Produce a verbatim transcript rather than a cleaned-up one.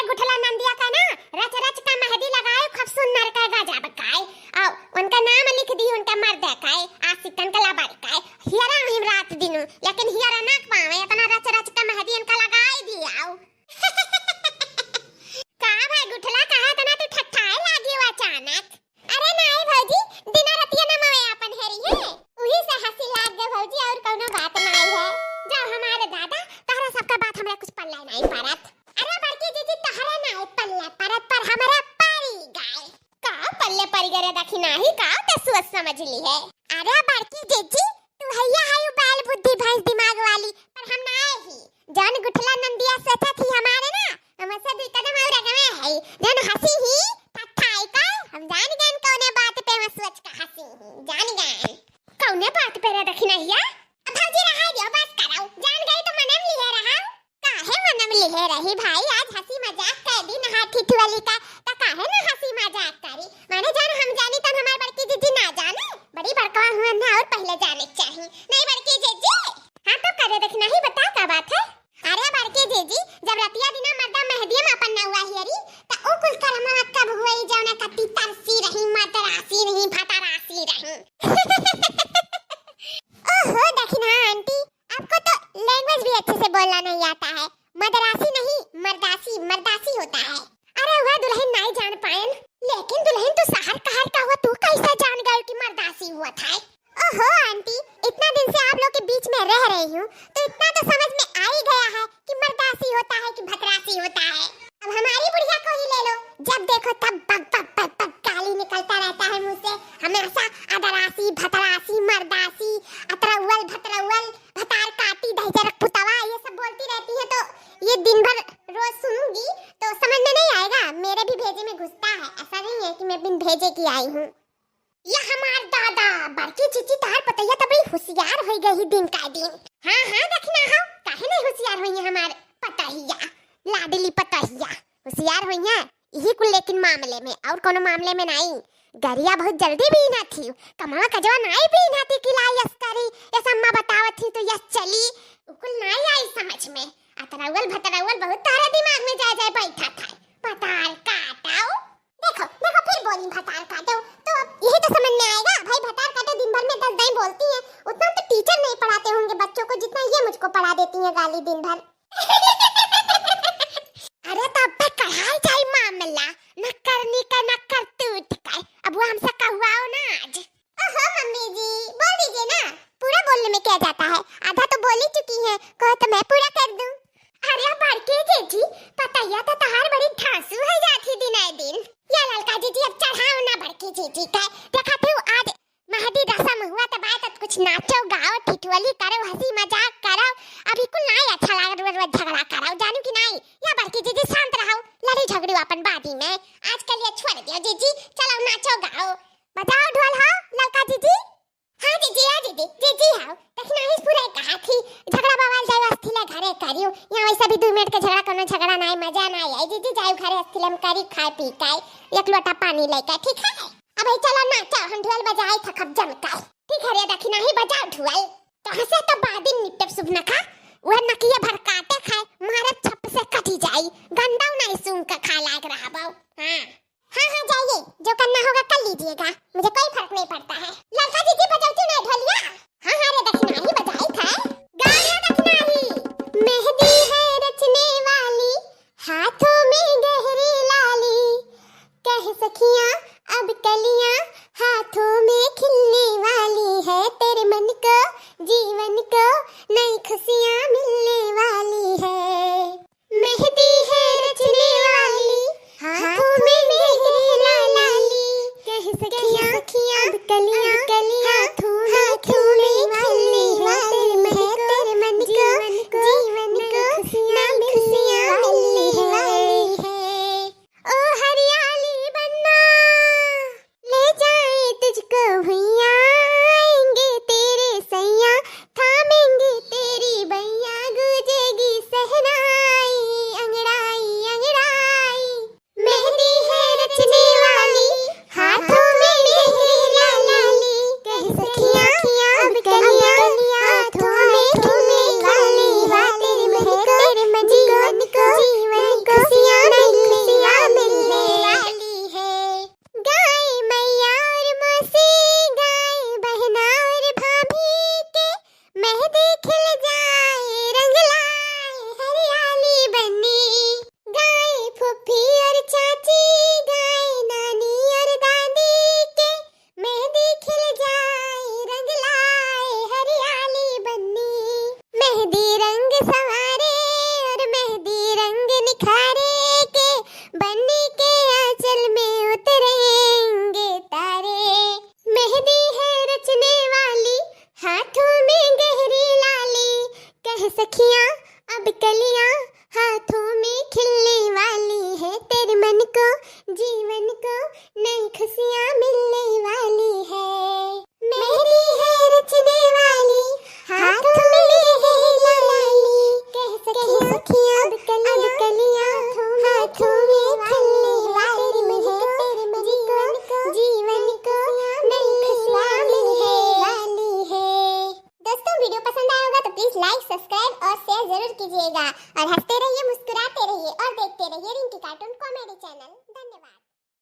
गुठला नंदिया का ना रच रच का मेहंदी लगाए, खूब सुन्नर का गजब का। और उनका नाम लिख दी, उनका मर्द का, आशिकन का लबर का। हियरा रही रात दिनू, लेकिन हियरा ना पावे, इतना रच रच का मेहंदी उनका लगाए दिया। का भाई गुठला, कहा इतना तू ठठाए लागी हो अचानक? अरे नाई भौजी, दिना रतिया न मवे आपन हेरी है, उही से हंसी लाग गए भौजी, और कौनो बात नाई है। जाओ हमारे दादा, तहरा सबका बात हमरा कुछ पल्ला नाई पड़त। अरे बड़की जीजी, तहरे नाई पल्ला पड़त, पर हमरा पड़ी गए। का पल्ले पड़ी गए रे दखिनाही, का ते सोच समझ ली है? अरे बड़की जीजी, तू हैया है उ बैल बुद्धि भैंस दिमाग वाली, पर हम ना ही। जौन गुठला नंदिया सोचा थी हमारे ना, हमसे दुई कदम और आगे में है। जौन हंसी ही ठठाई का, हम जान गए कौने बात पे हम सोच का हंसी ही, जान गए। कौने बात पे रे दखिनहिया? अब भौजी रहा दियो, बस करो, जान गई तो मने में लिए रहा। काहे मन में लिहे रही भाई, आज हंसी मजाक के दिन है ठिठुअली का, त काहे ना हंसी मजाक करी? माने जान हम जानी तन हमार बड़की जीजी ना जाने, बड़ी बड़कवा हुआ ना और पहले जाने के चाही। नहीं बड़की जीजी? हाँ तो करे देख नहीं बता का बात है? अरे बड़की जीजी, जब रतिया दिना मर्दा मेहंदी में अपन नौआ हियरी, त उ कुल करमवा कब हुई जौना कत्ती तरसी रही, मदरासी रही, भतरासी रही। ओहो दखिना आंटी, आपको तो लैंग्वेज भी अच्छे से बोलना नहीं आता है। मदरासी नहीं, मर्दासी, मर्दासी होता है। अरे वह दुल्हन नाई जान पायन, लेकिन दुल्हन तू सहर कहर का हुआ, तू कैसे जान गए कि मर्दासी हुआ था? ओहो आंटी, इतना दिन से आप लोग के बीच में रह रही हूँ, तो इतना तो समझ में आ ही गया है कि मर्दासी होता है कि भतरासी होता है। अब हमारी बुढ़िया को ही ले लो, जब देखो तब बक बक बक बक गाली निकलता रहता है मुंह से, हमेशा अदरासी, भतरासी, मर्दासी, अतरौल, भतरौल, भतार काटी, दहिजरक पुतवा, ये सब बोलती रहती है। तो ये दिन भर रोज सुनूंगी तो समझ में नहीं आएगा, मेरे भी भेजे में घुसता है, ऐसा नहीं है कि मैं बिन भेजे की आई हूँ। या हमार दादा, बड़की जीजी तहार पतैया त बड़ी होशियार होइ गई दिन का दिन। हाँ, हाँ, दखिना हो, काहे नहीं होशियार होई है हमार पतैया, लाडली पतैया, होशियार होई है यही कुल लेकिन मामले में, और कोनो मामले में नहीं। गरिया बहुत जल्दी बीना थी, कमवा कजवा नाई बीना थी कि लाई यस करी, यस अम्मा बतावत थी तो यस चली, उ कुल नाई आई समझ में। अतरौल भतरौल बहुत तारा दिमाग में जा जाए बैठा था। भतार काटो। देखो, देखो, फिर बोली भतार काटो। तो अब यही तो समझ में आएगा भाई, भतार काटो दिन भर में दस दाई बोलती है, उतना तो टीचर नहीं पढ़ाते होंगे बच्चों को जितना ये मुझको पढ़ा देती है गाली दिन भर। अरे तो अब पे कढ़ाई जाई मामला, नक्करनी का नक्कर टूट का। अब वो हमसे कहवाओ ना आज। ओहो मम्मी जी, बोल दीजिए ना, पूरा बोलने में क्या जाता है, आधा तो बोल ही चुकी हैं, कहो तो मैं पूरा कर दूं। अरे बड़की जीजी, पतैया तो तहार बड़ी धांसू है जाती दिन आए दिन। या ललका जीजी अब चढ़ाओ ना बड़की जीजी का, देखा तू आज मेहंदी रसम हुआ तो बात कुछ नाचो गाओ ठिठुअली करो हंसी मजाक करो, अभी कुल नाई अच्छा लाग रोज रोज झगड़ा करो जानू कि नाई। या बड़की जीजी शांत रहो, लड़ी झगड़ू अपन बादी में, आज के लिए छोड़ दियो जीजी, चलो नाचो गाओ, बजाओ ढोल हो ललका जीजी। हाँ जीजी, हाँ जीजी, जीजी हाँ। देखना ही पूरा कहा थी, झगड़ा बवाल जाए अस्थि ले घरे करियो। यहाँ वैसा भी दो मिनट के झगड़ा कोनो झगड़ा ना है, मजा ना आई। जीजी जाए घरे अस्थि ले हम करी खाए पी के, एक लोटा पानी लेके, ठीक है? अब चलो ना, चलो हम ढोल बजाए थकब जम के। ठीक है रे दखिना ही बजाओ ढोल। तो हंसे तो बादिन निपटब सुभ नखा, वह नकिया भर काटे खाए, मारब छप से कटी जाई, गंडाऊ नहीं सूंघ के खाए लायक रहबो। हाँ। हाँ, हाँ, जाइए, जो करना होगा कर लीजिएगा, मुझे कोई फर्क नहीं पड़ता है। ललका जीजी बजौती नहीं ढोलिया? हाँ, हाँ, रे दखिनाही बजाई था। गाया दखिनाही। मेहंदी है रचने वाली, हाथों में गहरी लाली, कह सखियां अब कलियां हाथों में खिलने वाली है, तेरे मन को जीवन को नई खुशियां मिलने वाली है। मेहंदी है रचने वाली, हाथों में मेहंदी लाली, कह सखियां अब कलियां हाथों में खिलने वाली है, तेरे मन को, जीवन को नई खुशियाँ मिलने वाली है। मेहंदी है रचने वाली, हाथों में है लाली। कह सखियाँ, अब कलियाँ, हाथों में खिलने वाली है, तेरे मन को, जीवन को नई खुशियाँ मिलने वाली है। दोस्तों, वीडियो पसंद आया होगा तो प्लीज लाइक, सब्सक्राइब और शेयर जरूर कीजिएगा। और हंसते रहिए, मुस्कुराते रहिए और देखते रहिए रिंकी कार्टून कॉमेडी चैनल। धन्यवाद।